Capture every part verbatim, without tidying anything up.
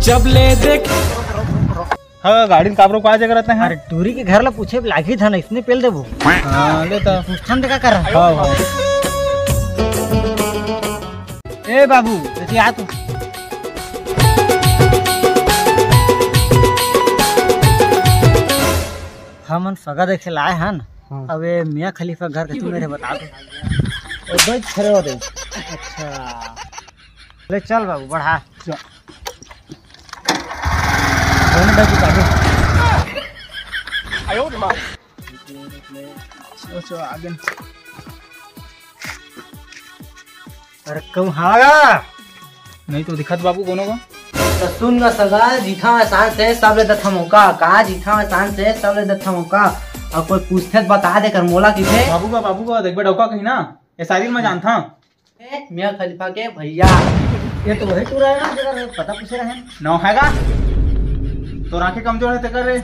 जब ले देख। हाँ, गाड़ी में काबरो का जगह रहते हैं? अरे, टूरी के घर ला पूछे लागही था ना, इसने पेल देबो। हाँ, ले तो। पूछन देखा कर। हाँ, हाँ। ए बाबू, देखिए आ तू। हमन सगा देखे लाए हन। हाँ। अब ये मियाँ खलीफा घर के तू मेरे बता दो। ओ, दो खड़े हो दे। अच्छा। ले चल बाबू, बढ़ा। चल। दोनों बैठ के आगे। चलो, चलो, आगे। अरे, कहूँ हागा? नहीं तो दिखत बाबू कोनो को। तो सुन ना सगा, जीथा में शान से सब ले दथा मौका। का जीथा में शान से सब ले दथा मौका। और कोई पूछथे तो बता दे कर मोला किथे। बाबू का, बाबू का, देख बे डौका कहीं ना, ये शायरी में जानता। ए, मियाँ खलीफा के भैया। ये तो वही टूरा है ना, जेकर पता पूछे रहे। नौ हैगा? तोर आँखें कमजोर है तेकर रे।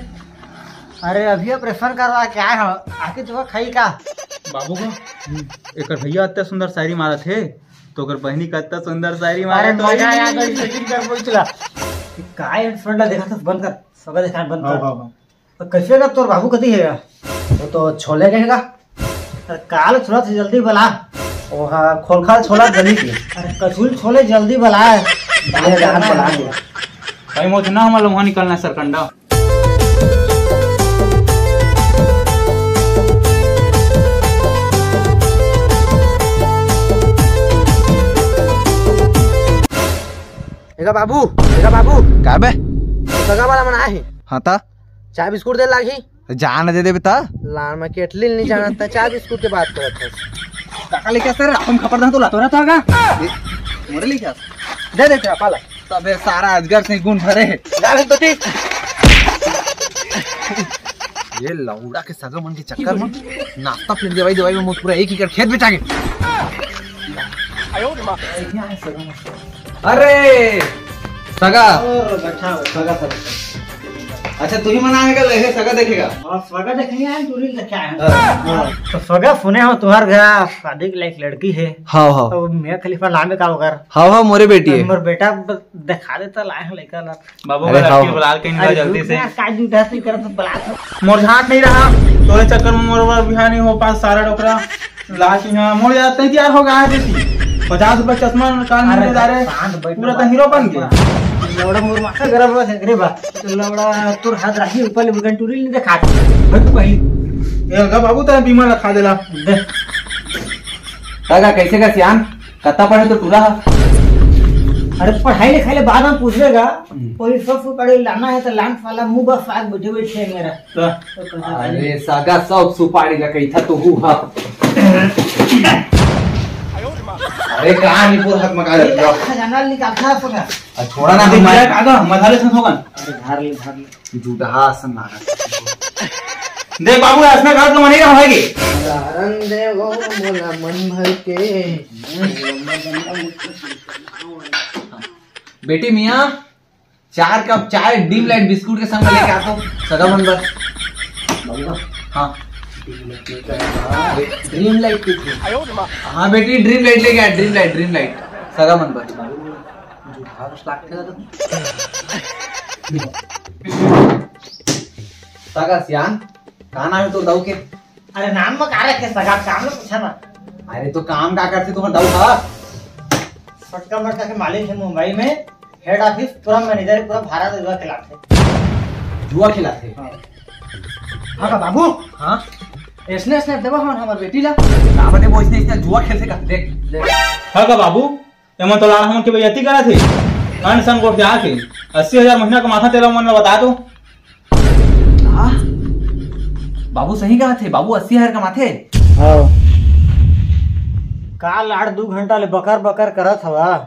अरे, अभी ऑपरेशन करवा के आए हो, आँखें तो खाई का? बाबू को, एकर भैया अत्ते सुंदर शायरी मारत हे, तो ओकर बहिनी का अत्ता सुंदर शायरी अरे, मारत मजा होही। आ गई, लेकिन कर बोल चला। काय हेडफोन ला देखा था, बंद कर, सगा देखा बंद हाँ, कर। हाँ, हाँ। तो कैसे का तोर बाबू कती है? वो तो छोले के है का? अरे काल छोला से जल्दी बला। ओ हाँ, खोलखा छोला गली के। अरे कसूल छोले जल्दी बला। ये जान बला दे। भाई मोच ना हमारे वहाँ निकलना है सरकंडा। एगा बाबू, एगा बाबू। का बे? सगा वाला मन आए हे। हाँ ता? चाय बिस्कुट दे लागही। जान दे देबे ता। लाड़ में केटली नहीं जानत ता, चाय बिस्कुट के बात करत हस। काका लेके आ सर, अपन खबर दे तो ला तो रहता होगा। ए, मोरे लेके आ। दे दे तेरा पाला। तबे सारा अजगर से गुण भरे। जा रे तोती। ये लौड़ा के सगा मन के चक्कर में नाश्ता फिर दवाई दवाई में मोर पूरा एक एकड़ खेत बेचा गे। अरे सगा। ओ, बैठा हो, सगा, सगा। अच्छा, तू ही मनाएगा, लगे सगा देखेगा। हाँ, सगा देखेंगे यार, टूरी देखे आए हैं। हाँ। तो सगा सुने हो, तुम्हारे घर शादी के लायक लड़की है। हाँ, हाँ। तो मियाँ खलीफा नाम है का ओकर? हाँ, हाँ, मोरे बेटी है। मोर बेटा ब-, दिखा देता, लाए हैं लड़का ला। बाबू अरे का लड़की हाँ। बुला के नहीं अरे जल्दी रुक से। ना, का जूठा से करत बला था। मोर झाट नहीं रहा, तोरे चक्कर में मोर बर बिहाव नहीं हो पास सारा डोकरा। लाश यहाँ मोर यार तैं तैयार हो गया है देसी। पचास रुपए चश्मा कान में अरे, डाले, शांत बैठ पूरा बा। तो हीरो बन गया। लौड़ा मोर माथा गरम हो रे बा। लौड़ा तोर हाथ राखी ऊपर ले बुगन टूरी नहीं देखा। बैठ पहली। ये लगा बाबू तेरा बीमा रखा देला। दे। काका, कैसे का सियान? कत्ता पढ़े तो टूरा हा? अरे पढ़ाई लिखाई ले बाद में पूछ लेगा। हम्म। कोई सब सुपारी लाना है तो लान साला मुंह बस आग बैठे बैठे है मेरा। तो? तो कहा अरे सागा सब सुपारी ला कही था तो हु हा। अरे कहाँ निपुर हाथ मका ये देता? खजाना निकाल था अपना। आ, छोड़ा ना, अरे हम दिया काका, मसाले से होगा। अरे धार ले, धार ले। जूठा असन लागत। देख बाबू, ऐसना गाँव के मनई रहा है के? उदाहरण दे वो मोला मन भर के। बेटी मियाँ, चार कप चाय ड्रीम लाइट बिस्कुट के संग लेके आ तो, सगा मन बर। हाँ। ड्रीम लाइट के थे। हाँ बेटी, ड्रीम लाइट लेके आ, ड्रीम लाइट, ड्रीम लाइट। सगा मन बर। जूठा लागथे दादा। सगा सियान, का नाम है तोर दाऊ के? अरे नाम में का रखे सगा, काम में पूछा ना। अरे तो काम का करथे तुम्हार दाऊ का? छोटका मोटका के मालिक है मुंबई में, हेड ऑफिस पूरा मैनेजर है, पूरा भारत जुआ खिलाथे। जुआ खिलाथे? हाँ। हाँ का बाबू? हाँ? ऐसने ऐसने देवा हमन हमर बेटी ला। का बने वो ऐसने ऐसने जुआ खेल से का? देख, देख। हाँ का बाबू? एमन तो लाड़ हमन के बेइज्जती करत हे। अन सन गोठिया के अस्सी हजार महीना कमाथन, तेला मन ल बता दो। का? बाबू सही कहत हे, बाबू अस्सी हजार कमाथे। हाँ। का लाड़ दू घंटा ले बकर बकर करत हवा,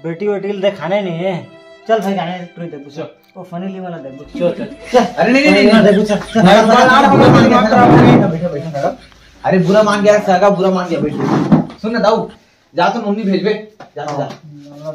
बेटी वेटी ल देखाने नहीं है। चल भाई गाने टूरी दे बुझ। ओ फनी ली वाला दे बुझ। चल, चल। चल। अरे नहीं, नहीं, नहीं, नहीं। दे बुझ, चल, चल। अरे बुरा मान गया, सगा बुरा मान गया, बैठ। सुन ना दाऊ, जा तो नोनी भेजबे। जा, जा। मतलब,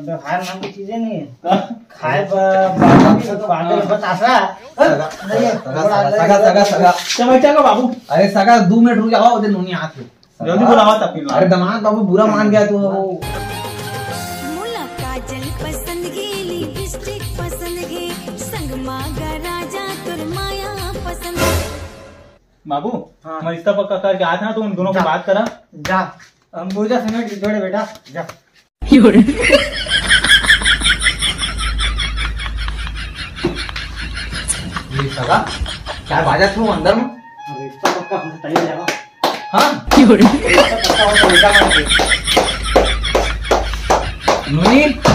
व्यवहार नाम की चीजें नहीं है। हाँ। खाए ब-, ब-, बाटे बतासा। सगा, नहीं है। सगा, सगा, सगा, सगा, सगा। चमचा का बाबू। अरे सगा, दो मिनट रुक जाओ, उधर नोनी आत है। जल्दी बुलावा तब फिर। अरे दामाद बाबू, बुरा मान गया तू। मोला काजल पसंद गे, लिपस्टिक पसंद गे। मागा राजा तोर माया पसंद। बाबू, हाँ। मैं रिश्ता पक्का करके आता ना, तो उन दोनों को जा। बात करा। जा, अंबुजा सीमेंट के जोड़े बेटा, जा। ये साला, क्या बाजा तू अंदर में? रिश्ता पक्का होना चाहिए जावा। हाँ? रिश्ता पक्का होना चाहिए, जा मत। नोनी,